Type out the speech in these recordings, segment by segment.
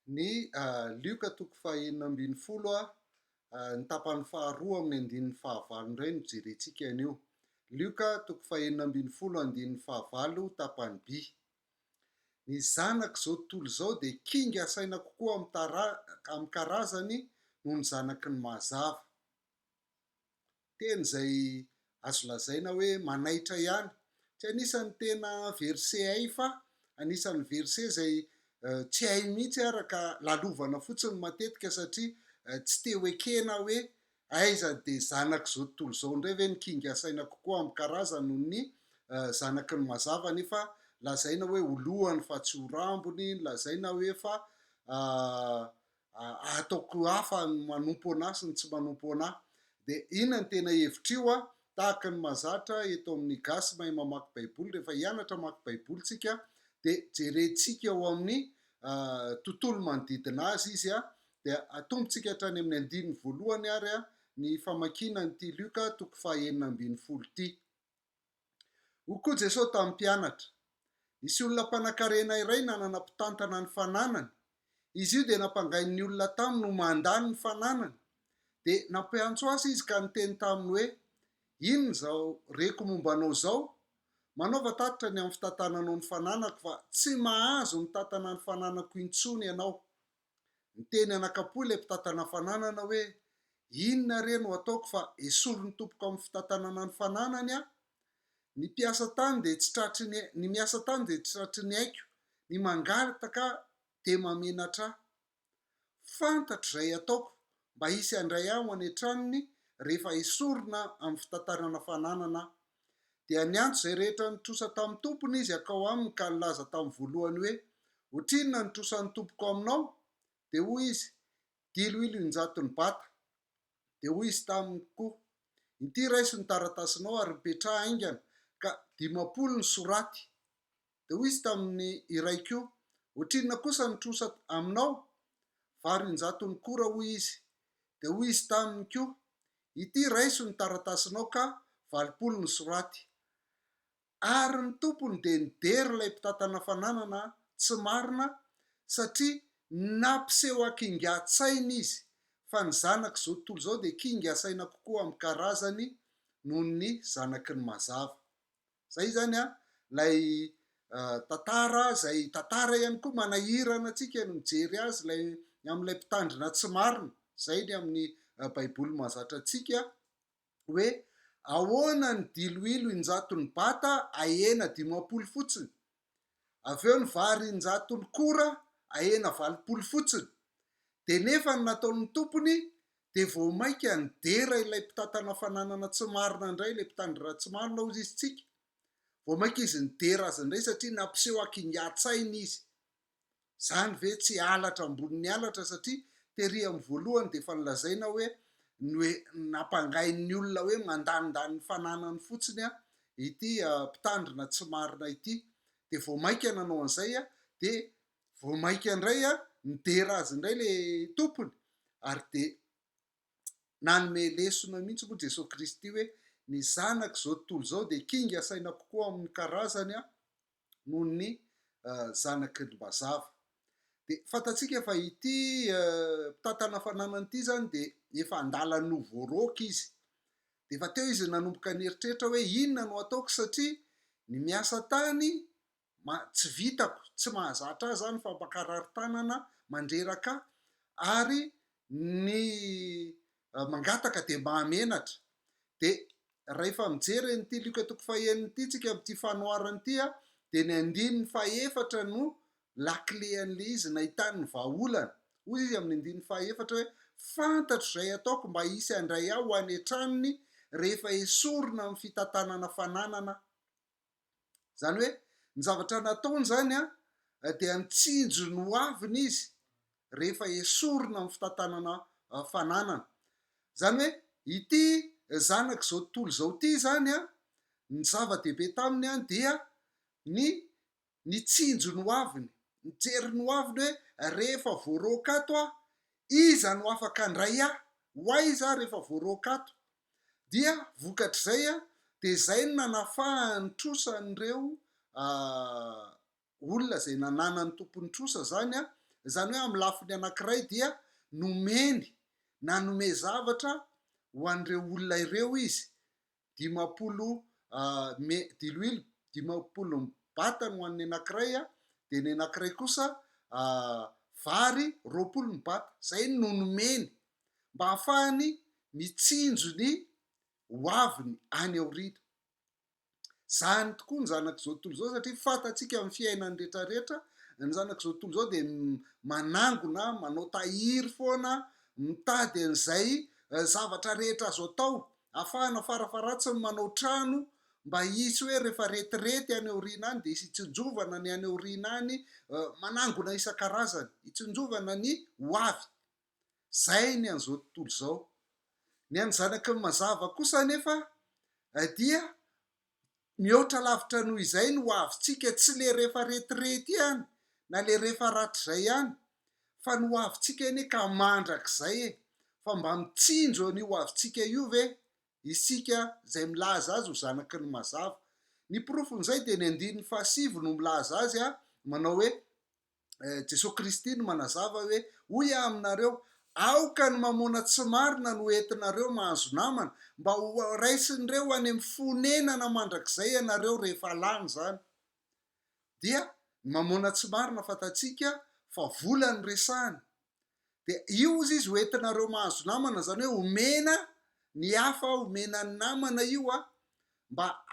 Ny Lioka toko faha-16, ny tapany faharoa amin'ny andininy fahavalo indray no jerentsika anio. Lioka toko faha-16 andininy fahavalo tapany B. Ny zanak'izao tontolo izao dia kinga saina kokoa amin'ny karazany noho ny zanaky ny mazava. Teny izay azo lazaina hoe manaitra ihany. Tsy anisan'ny tena verset hay fa anisan'ny verset izay tsy hay mihitsy ara ka lalovana fotsiny matetika satria tsy te ho ekena hoe aiza dia zanak'izao tontolo izao indray ve ny kinga saina kokoa amin'ny karazany noho ny zanaky ny mazava nefa lazaina hoe ho lohany fa tsy ho rambony, lazaina hoe fa Ataoko hafa ny manompo anah sy ny tsy manompo anah. Dia inona ny tena hevitr'io a? Tahaka ny mahazatra eto amin'ny gasy mahay mamaky baiboly, rehefa hianatra hamaky baiboly tsika dia jerentsika ao amin'ny tontolo manodidina azy izy a, dia atombontsika hatrany amin'ny andininy voalohany ary ny famakiana an'ity Lioka toko faha 16 ity. Hoy koa Jesosy tamin'ny mpianatra, Nisy olona mpanankarena iray nanana mpitantana ny fananany. Izy io dia nampangain'ny olona taminy ho mandany ny fananany. Dia nampiantso azy izy ka niteny taminy hoe, Inona izao reko momba anao izao? Manaova tatitra ny amin'ny fitantananao ny fananako fa tsy mahazo mitantana ny fananako intsony ianao. Niteny anakapo ilay mpitantana fananana hoe, Inona re no ataoko fa esorin'ny tompoko amin'ny fitantanana ny fananany aho? Ny mpiasa tany dia tsy tratry ny ny miasa tany dia tsy tratry ny aiko, ny mangataka dia mamenatra ahy. Fantatro izay ataoko mba hisy handray ahy ho any an-tranony rehefa esorina amin'ny fitantanana fananana aho. Dia niantso izay rehetra nitrosa tamin'ny tompony izy hankao aminy ka nilaza tamin'ny voalohany hoe, Ohatrinona ny trosan'ny tompoko aminao? Dia hoy izy, Diloilo injaton'ny bata. Dia hoy izy taminy koa, Inty raiso ny taratasinao ary mipetraha haingana, ka 50 ny soraty. Dia hoy izy tamin'ny iray koa, Ohatrinona kosa ny trosa aminao? Vary injaton'ny kora, hoy izy. Dia hoy izy taminy koa, Ity raiso ny taratasinao ka 80 ny soraty. Ary ny tompony dia nidera ilay mpitantana fananana tsy marina satria nampiseho hakingan-tsaina izy fa ny zanak'izao tontolo izao dia kinga saina kokoa amin'ny karazany noho ny zanaky ny mazava. Izay izany ilay tantara izay tantara ihany koa manahirana antsika ny mijery azy ilay ny amin'ilay mpitandrina tsy marina. Izay ny amin'ny baiboly mahazatra antsika hoe ahoana ny diloilo injaton'ny bata ahena 50 fotsiny, avy eo ny vary injaton'ny kora ahena 80 fotsiny, dia nefa ny nataon'ny tompony dia vao mainka nidera ilay mpitantana fananana tsy marina indray, ilay mpitandrina tsy marina hozy izy tsika, vao mainka izy nidera azy indray satria nampiseho hakingan-tsaina izy. Izany ve tsy halatra ambonin'ny halatra satria tery amin'ny voalohany dia efa nolazaina hoe ny hoe nampangain'ny olona hoe mandanindany ny fananany fotsiny ity mpitandrina tsy marina ity dia vao mainka nanao an'izay dia vao mainka indray nidera azy indray ilay tompony ary dia nanome lesona mihitsy moa Jesoa Kristy hoe ny zanak'izao tontolo izao dia kinga saina kokoa amin'ny karazany noho ny zanaky ny mazava. Dia fantatsika fa ity mpitantana fananana ity izany dia efa an-dalan'ny ho voaroaka izy. Dia efa teo izy nanomboka nieritreritra hoe inona no ataoko satria ny miasa tany tsy vitako, tsy mahazatra ahy izany fa mankarary tanana, mandreraka ahy ary ny mangataka dia mahamenatra. Dia rahefa mijery an'ity Lioka toko fahenina ity tsika amin'ity fanoharana ity dia ny andininy fahefatra no lakile an'ilay izy nahitany ny vahaolana. Hoy izy amin'ny andininy fahefatra hoe, Fantatro izay ataoko mba hisy handray ahy ho any an-tranony rehefa esorina amin'ny fitantanana fananana aho. Izany hoe ny zavatra nataony izany dia nitsinjo ny ho aviny izy rehefa esorina amin'ny fitantanana fananana. Izany hoe ity zanak'izao tontolo izao ity izany ny zava-dehibe taminy dia ny nitsinjo ny ho aviny, nijery ny ho aviny hoe rehefa voaroaka ato aho, iza no afaka handray ahy, ho aiza aho rehefa voaroaka ato. Dia vokatr'izay dia izay no nanafahany trosa an'ireo olona izay nananan'ny tompony trosa izany Izany hoe amin'ny lafiny anankiray dia nomeny, nanome zavatra ho an'ireo olona ireo izy, 50 me, diloilo 50 ny batany ho an'ny anankiray, dia ny anankiray kosa vary 20 ny bata. Izay no nomeny mba hahafahany mitsinjo ny hoaviny any aoriana. Zany tokoa ny zanak'izao tontolo izao satria fantatsika amin'ny fiainany rehetra rehetra, ny zanak'izao tontolo izao dia manangona, manao tahiry foana, mitady an'izay zavatra rehetra azo atao ahafahana farafaharatsiny manao trano mba hisy hoe rehefa retirety any aoriana any dia hisy hitsinjovana ny any aoriana any, manangona isan-karazany, hitsinjovana ny ho avy. Izay ny an'izao tontolo izao. Ny an'ny zanaky ny mazava kosa anefa dia mihoatra lavitra noho izay ny ho avintsika, tsy le rehefa retirety ihany na le rehefa rahatrizay ihany fa ny ho avintsika anie ka mandrakizay e! Fa mba mitsinjo an'io ho avintsika io ve isika izay milaza azy ho zanaky ny mazava? Ny porofon'izay dia ny andininy fahasivy no milaza azy manao hoe, Jesoa Kristy no manazava hoe, Hoy aho aminareo, aoka ny mamôna tsy marina no entinareo mahazo namana, mba ho raisin'ireo any amin'ny fonenana mandrakizay ianareo rehefa lany izany. Dia ny mamôna tsy marina fantatsika fa vola no resahiny. Dia io hozy izy ho entinareo mahazo namana, izany hoe omena ny hafa, omena ny namana io mba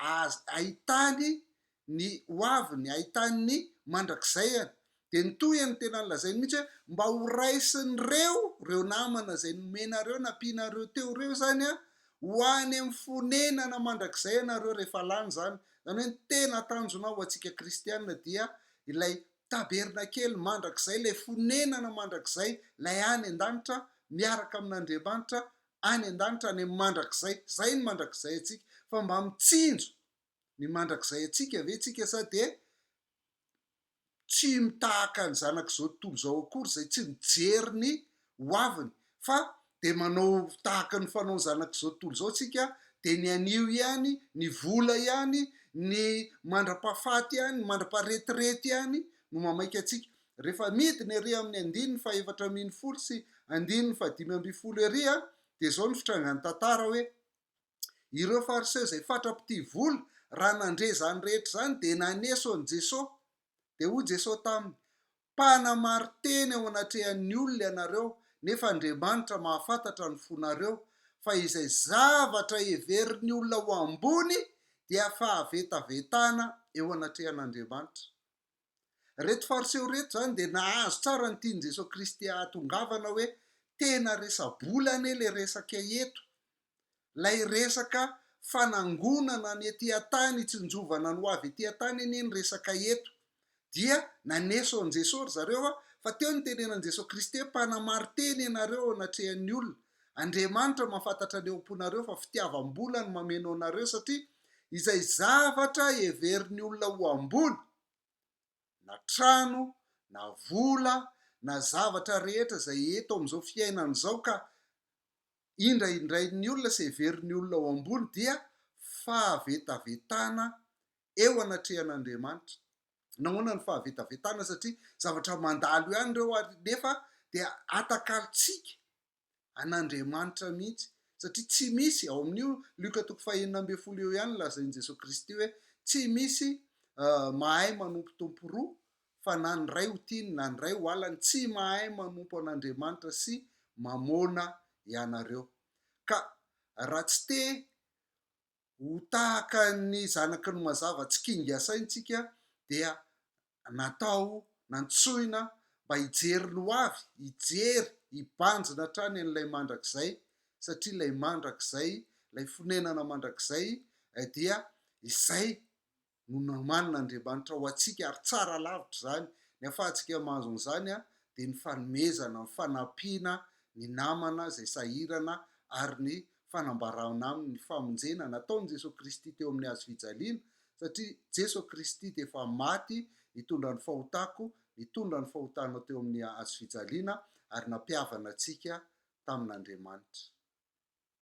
ahitany ny ho aviny, ahitany ny mandrakizayany. Dia ny tohiny tena nolazainy mihitsy hoe mba ho raisin'ireo, ireo namana izay nomenareo, nampianareo teo ireo izany an, ho any amin'ny fonenana mandrakizay ianareo rehefa lany izany. Izany hoe ny tena tanjona ho antsika kristiana dia ilay tabernakely mandrakizay, ilay fonenana mandrakizay, ilay any an-danitra miaraka amin'Andriamanitra any an-danitra any amin'ny mandrakizay. Izay ny mandrakizay antsika. Fa mba mitsinjo ny mandrakizay antsika ve tsika sa dia tsy mitahaka ny zanak'izao tontolo izao akory izay tsy mijery ny ho aviny fa dia manao tahaka ny fanaon'ny zanak'izao tontolo izao tsika dia ny anio ihany, ny vola ihany, ny mandra-pahafaty ihany, ny mandra-paharetirety ihany no mamaika antsika. Rehefa midina ery amin'ny andininy faha-14 sy andininy faha-15 ery dia izao ny fitrangan'ny tantara hoe, Ireo Fariseo izay fatra-pitia vola, raha nandre izany rehetra izany, dia naneso an'i Jesoa. Dia hoy Jesoa taminy, Mpanamarin-teny eo anatrehan'ny olona ianareo, nefa Andriamanitra mahafantatra ny fonareo, fa izay zavatra heverin'ny olona ho ambony dia fahavetavetana eo anatrehan'Andriamanitra. Ireto Fariseo ireto izany dia nahazo tsara ny tian'i Jesoa Kristy hahatongavana hoe tena resa-bola anie ilay resaka eto, Ilay resaka fanangonana ny ety an-tany hitsinjovana ny ho avy ety an-tany anie ny resaka eto. Dia naneso an'i Jesoa ry zareo a, fa teo ny tenenan'i Jesoa Kristy hoe mpanamarin-teny ianareo eo anatrehan'ny olona. Andriamanitra mahafantatra ny eo am-ponareo fa fitiavam-bola no mameno anareo satria izay zavatra heverin'ny olona ho ambony na trano na vola na zavatra rehetra izay eto amin'izao fiainana izao ka indraindrain'ny olona sy heverin'ny olona ho ambony dia fahavetavetana eo anatrehan'Andriamanitra. Nahoana ny fahavetavetana? Satria zavatra mandalo ihany ireo ary nefa dia atakalontsika an'Andriamanitra mihitsy satria tsy misy, ao amin'io Lioka toko faha-16 eo ihany lazain'i Jesoa Kristy hoe tsy misy mahay manompo tompo roa fa na ny iray ho tiany na ny iray ho halany, tsy mahay manompo an'Andriamanitra sy Mamôna ianareo. Ka raha tsy te ho tahaka ny zanaky ny mazava tsy kinga saina isika dia natao, nantsoina mba hijery ny ho avy, hijery, hibanjina hatrany an'ilay mandrakizay, satria ilay mandrakizay, ilay fonenana mandrakizay dia izay no nomanin'Andriamanitra ho antsika ary tsara lavitra izany. Ny ahafahantsika mahazo an'izany dia ny fanomezana, ny fanampiana ny namana izay sahirana ary ny fanambarana aminy ny famonjena nataon'i Jesoa Kristy teo amin'ny hazo fijaliana satria Jesoa Kristy dia efa maty nitondra ny fahotako, nitondra ny fahotanao teo amin'ny hazo fijaliana ary nampihavana antsika tamin'Andriamanitra.